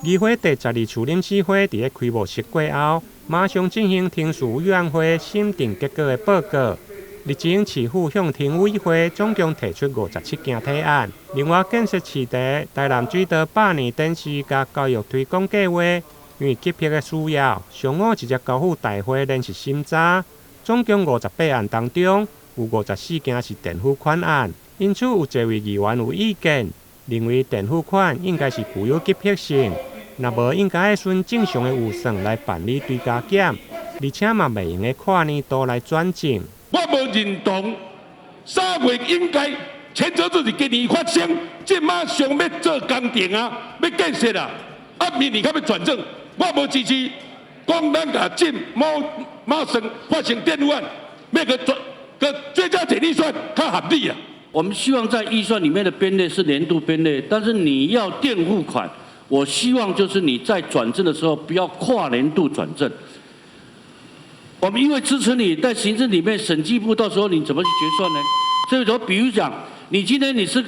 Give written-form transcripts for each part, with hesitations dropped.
議會第十二次臨時會佇咧開幕式過後，馬上進行程序委員會審定結果的報告。日前市府向城委會總共提出57件提案。另外，建設市地台南水道百年展示佮教育推廣計劃，因為急迫的需要，上午直接交付大會連續審查。總共58案當中，有54件是墊付款案，因此有濟位議員有意見，認為墊付款應該是具有急迫性，若無應該循正常的預算來辦理追加減，而且嘛袂用得跨年度來轉正。我無認同3月應該譴責這是今年發生，這馬上欲做工程啊，欲建設啊，啊明年閣欲轉正，我無支持。講咱共進馬馬上發生墊付案，欲閣轉閣追加減預算較合理啊。我們希望在預算裡面的編列是年度編列，但是你要墊付款，我希望就是你在轉正的時候不要跨年度轉正。我們因為支持你在行政裡面審計部，到時候你怎麼去決算呢？所以說，比如講，你今天你是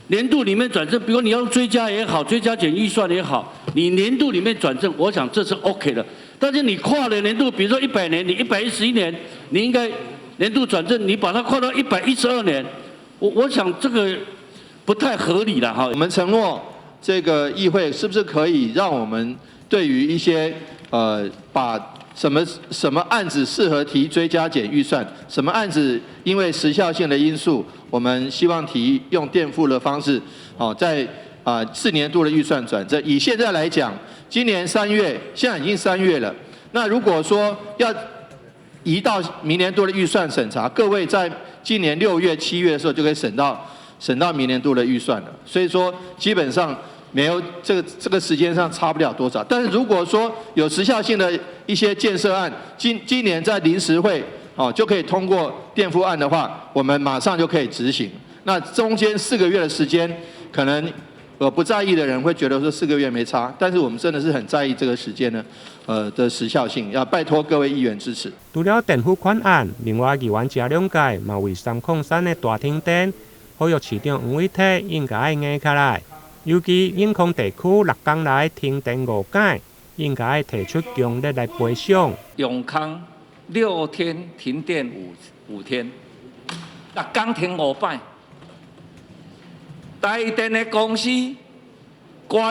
年度裡面轉正，比如你要追加也好，追加減預算也好，你年度裡面轉正，我想這是 OK 的。但是你跨了年度，比如說100年，你111年，你應該年度轉正，你把它跨到112年，我想這個不太合理了哈。我們承諾這個議會是不是可以讓我們對於一些把什麼什麼案子適合提追加減預算？什麼案子因為時效性的因素，我們希望提用墊付的方式，哦，在4年度的預算轉正。以現在來講，今年三月，現在已經三月了。那如果說要移到明年度的預算審查，各位在今年6月、7月的時候就可以審到明年度的預算了。所以說，基本上沒有這個時間上差不了多少。但是如果說有時效性的一些建設案，今年在臨時會哦就可以通過墊付案的話，我們馬上就可以執行。那中間四個月的時間，可能不在意的人會覺得說四個月沒差，但是我們真的是很在意這個時間呢，的時效性，要拜託各位議員支持。除了墊付款案，另外議員謝兩界嘛為三礦山的大停電，呼籲市長黃偉哲應該愛硬起來。尤其永康地區6工來停電五擺，應該提出強烈來賠償。永康6天停電五天，6工停五擺。台電的公司捐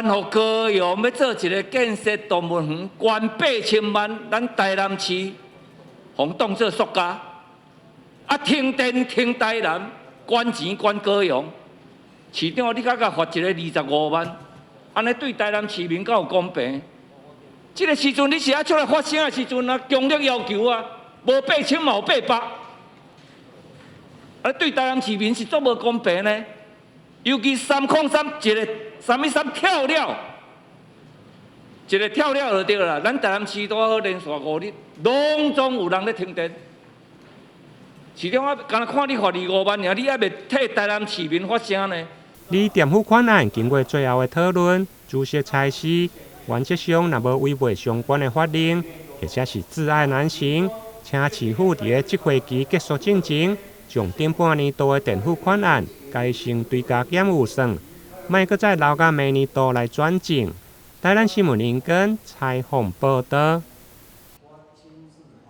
予高雄欲做一个建設動物園，捐8000萬，咱台南市予當做塑膠。啊，停電停台南，捐錢捐高雄。市長，你閣共罰一个25萬，按呢對台南市民敢有公平？這个時陣你是愛出來發聲的時陣啊，強烈要求啊，無八千嘛有800，啊，對台南市民是足無公平呢。尤其三礦三一个啥物三跳了，一个跳了就對啦。咱台南市拄好連續5日，攏總有人咧停電。市長啊，敢若看你罰25萬爾，你猶未替台南市民發聲呢？而墊付款案經過最後的討論，主席裁示原則上若無違背相關的法令，或者是窒礙難行，請市府佇咧這會期結束進前，將頂半年度的墊付款案改成追加減預算，莫閣再留到明年度來轉正。台南新聞林根採訪報導。